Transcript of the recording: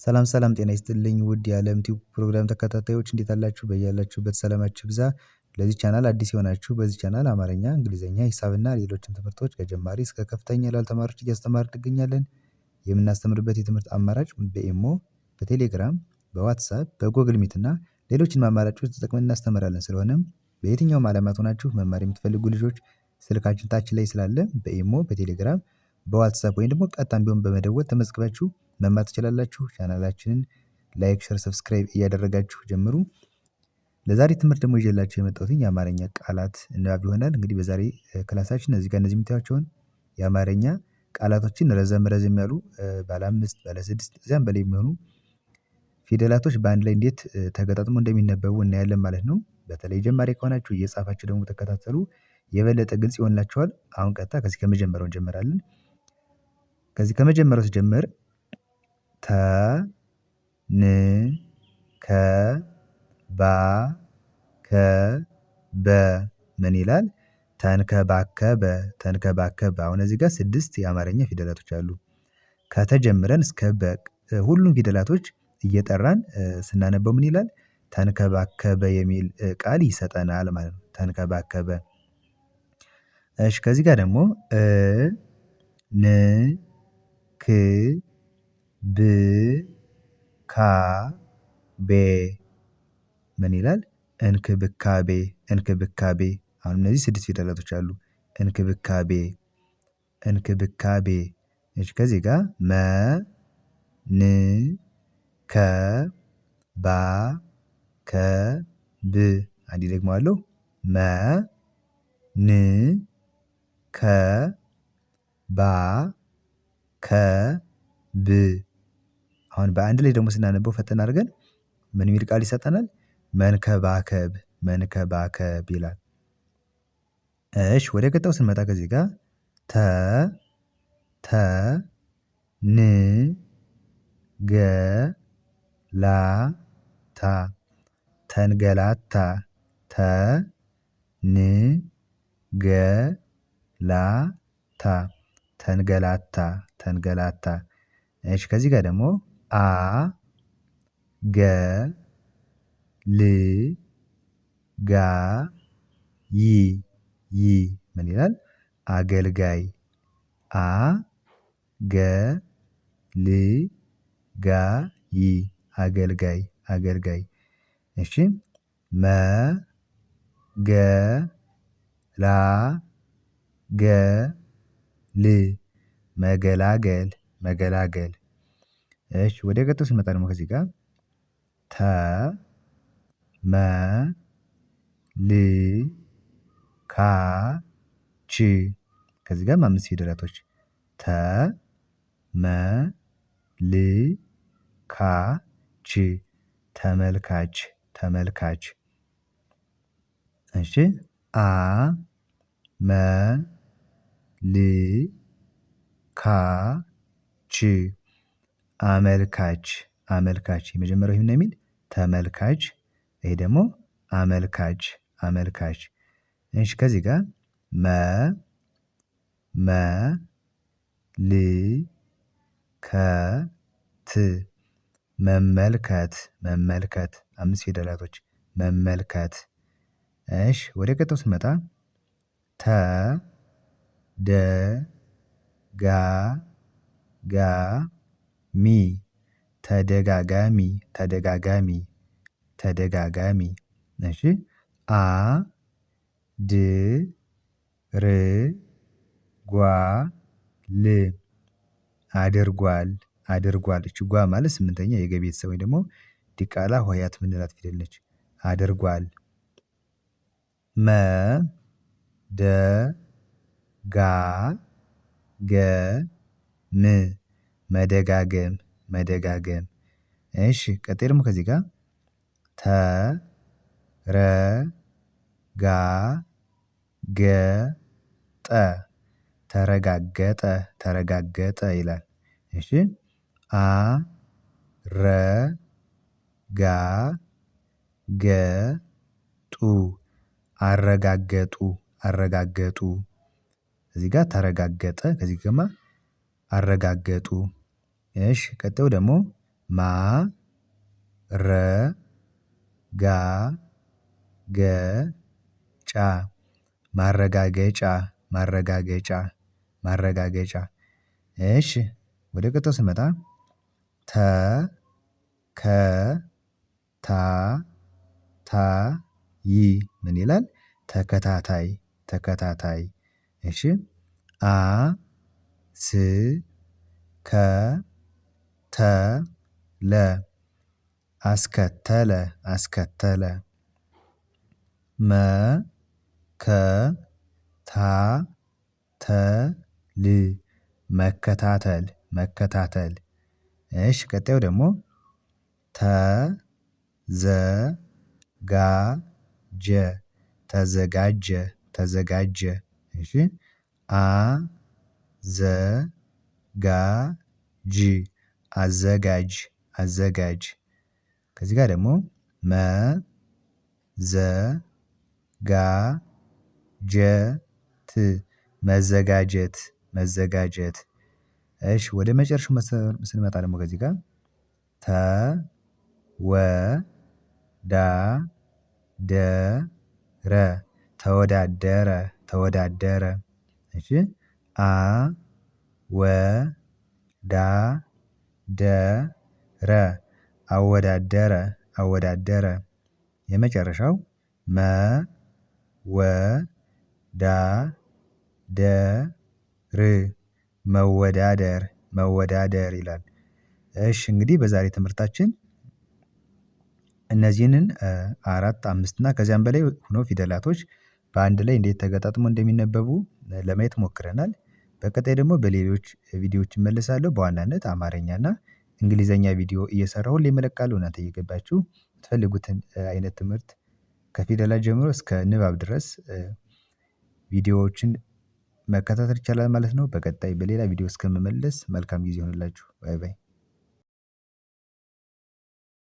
ሰላም ሰላም ጤና ይስጥልኝ ውድ የዓለም ቲዩብ ፕሮግራም ተከታታዮች እንዴት አላችሁ? በያላችሁበት ሰላማችሁ ይብዛ። ለዚህ ቻናል አዲስ የሆናችሁ በዚህ ቻናል አማርኛ፣ እንግሊዝኛ፣ ሂሳብና ሌሎችን ትምህርቶች ከጀማሪ እስከ ከፍተኛ ላሉ ተማሪዎች እያስተማርን እንገኛለን። የምናስተምርበት የትምህርት አማራጭ በኢሞ፣ በቴሌግራም፣ በዋትሳፕ፣ በጎግል ሚት እና ሌሎችን አማራጮች ተጠቅመን እናስተምራለን። ስለሆነም በየትኛውም ዓለማት ሆናችሁ መማር የምትፈልጉ ልጆች ስልካችን ታች ላይ ስላለ በኢሞ፣ በቴሌግራም፣ በዋትሳፕ ወይም ደግሞ ቀጥታም ቢሆን በመደወል ተመዝግባችሁ መማር ትችላላችሁ። ቻናላችንን like፣ share፣ subscribe እያደረጋችሁ ጀምሩ። ለዛሬ ትምህርት ደግሞ ይዤላችሁ የመጣሁት የአማርኛ ቃላት ንባብ ይሆናል። እንግዲህ በዛሬ ክላሳችን እዚህ ጋር እነዚህ የምታዩቸውን የአማርኛ ቃላቶችን ረዘም ረዘም ያሉ ባለ አምስት ባለ ስድስት እዚያም በላይ የሚሆኑ ፊደላቶች በአንድ ላይ እንዴት ተገጣጥሞ እንደሚነበቡ እናያለን ማለት ነው። በተለይ ጀማሪ ከሆናችሁ እየጻፋችሁ ደግሞ ተከታተሉ፣ የበለጠ ግልጽ ይሆንላችኋል። አሁን ቀጥታ ከዚህ ከመጀመሪያው እንጀምራለን። ከዚህ ከመጀመሪያው ስጀምር ተ ን ከ ባ ከ በ ምን ይላል? ተንከባከበ ተንከባከበ። አሁን እዚህ ጋር ስድስት የአማርኛ ፊደላቶች አሉ። ከተጀምረን እስከ በ ሁሉም ፊደላቶች እየጠራን ስናነበው ምን ይላል? ተንከባከበ የሚል ቃል ይሰጠናል ማለት ነው። ተንከባከበ። እሺ ከዚህ ጋር ደግሞ እ ን ክ ብ ካ ቤ ምን ይላል? እንክብካቤ እንክብካቤ። አሁን እነዚህ ስድስት ፊደላቶች አሉ። እንክብካቤ እንክብካቤ። እሺ ከዚህ ጋር መ ን ከ ባ ከ ብ አንዴ ደግመዋለሁ። መ ን ከ ባ ከ ብ። አሁን በአንድ ላይ ደግሞ ስናነበው ፈተና አድርገን ምን የሚል ቃል ይሰጠናል? መንከባከብ መንከባከብ ይላል። እሺ ወደ ቀጣዩ ስንመጣ ከዚህ ጋር ተ ተ ን ገ ላ ታ ተንገላታ ተ ን ገ ላ ታ ተንገላታ ተንገላታ። እሺ ከዚህ ጋር ደግሞ አ ገ ል ጋ ይ ይ ምን ይላል? አገልጋይ አ ገ ል ጋ ይ አገልጋይ አገልጋይ። እሺ መ ገ ላ ገ ል መገላገል መገላገል። እሺ ወደ ቀጣዩ ስንመጣ ደግሞ ከዚህ ጋር ተ መ ል ካ ች ከዚህ ጋር አምስት ፊደላቶች ተ መ ል ካ ች ተመልካች ተመልካች። እሺ አ መ ል ካ ች አመልካች አመልካች። የመጀመሪያው ይሄ የሚል ተመልካች፣ ይሄ ደግሞ አመልካች አመልካች። እሺ ከዚህ ጋር መ መ ል ከ ት መመልከት መመልከት አምስት ፊደላቶች መመልከት። እሺ ወደ ቀጣዩ ስንመጣ ተ ደ ጋ ጋ ሚ ተደጋጋሚ ተደጋጋሚ ተደጋጋሚ። እሺ አ ድ ር ጓ ል አድርጓል አድርጓል። እቺ ጓ ማለት ስምንተኛ የገ ቤተሰብ ወይ ደግሞ ዲቃላ ሆሄያት ምንላት ፊደል ነች። አድርጓል። መ ደ ጋ ገ ም መደጋገም መደጋገም። እሺ ቀጣይ ደግሞ ከዚህ ጋር ተ ረ ጋ ገ ጠ ተረጋገጠ ተረጋገጠ ይላል። እሺ አ ረ ጋ ገ ጡ አረጋገጡ አረጋገጡ። እዚህ ጋር ተረጋገጠ ከዚህ ጋር አረጋገጡ። እሺ ቀጣዩ ደግሞ ማ ረ ጋ ገ ጫ ማረጋገጫ ማረጋገጫ ማረጋገጫ። እሺ ወደ ቀጣዩ ስንመጣ ተ ከ ታ ታ ይ ምን ይላል? ተከታታይ ተከታታይ። እሺ አ ስ ከ ተ ለ አስከተለ አስከተለ። መ ከ ታ ተ ል መከታተል መከታተል። እሺ ቀጣዩ ደግሞ ተ ዘ ጋ ጀ ተዘጋጀ ተዘጋጀ። እሺ አ ዘ ጋ ጅ አዘጋጅ አዘጋጅ። ከዚህ ጋር ደግሞ መ ዘ ጋ ጀ ት መዘጋጀት መዘጋጀት። እሺ ወደ መጨረሻው ስንመጣ ደግሞ ከዚህ ጋር ተ ወ ዳ ደ ረ ተወዳደረ ተወዳደረ። እሺ አ ወ ዳ ደ ረ አወዳደረ አወዳደረ። የመጨረሻው መ ወ ዳ ደ ር መወዳደር መወዳደር ይላል። እሺ እንግዲህ በዛሬ ትምህርታችን እነዚህንን አራት አምስት እና ከዚያም በላይ ሆኖ ፊደላቶች በአንድ ላይ እንዴት ተገጣጥሞ እንደሚነበቡ ለማየት ሞክረናል። በቀጣይ ደግሞ በሌሎች ቪዲዮዎች እመለሳለሁ። በዋናነት አማርኛ እና እንግሊዘኛ ቪዲዮ እየሰራሁ ሁሌም እለቃለሁ። እናንተ እየገባችሁ የምትፈልጉትን አይነት ትምህርት ከፊደላት ጀምሮ እስከ ንባብ ድረስ ቪዲዮዎችን መከታተል ይቻላል ማለት ነው። በቀጣይ በሌላ ቪዲዮ እስከምመለስ መልካም ጊዜ ይሁንላችሁ። Bye bye።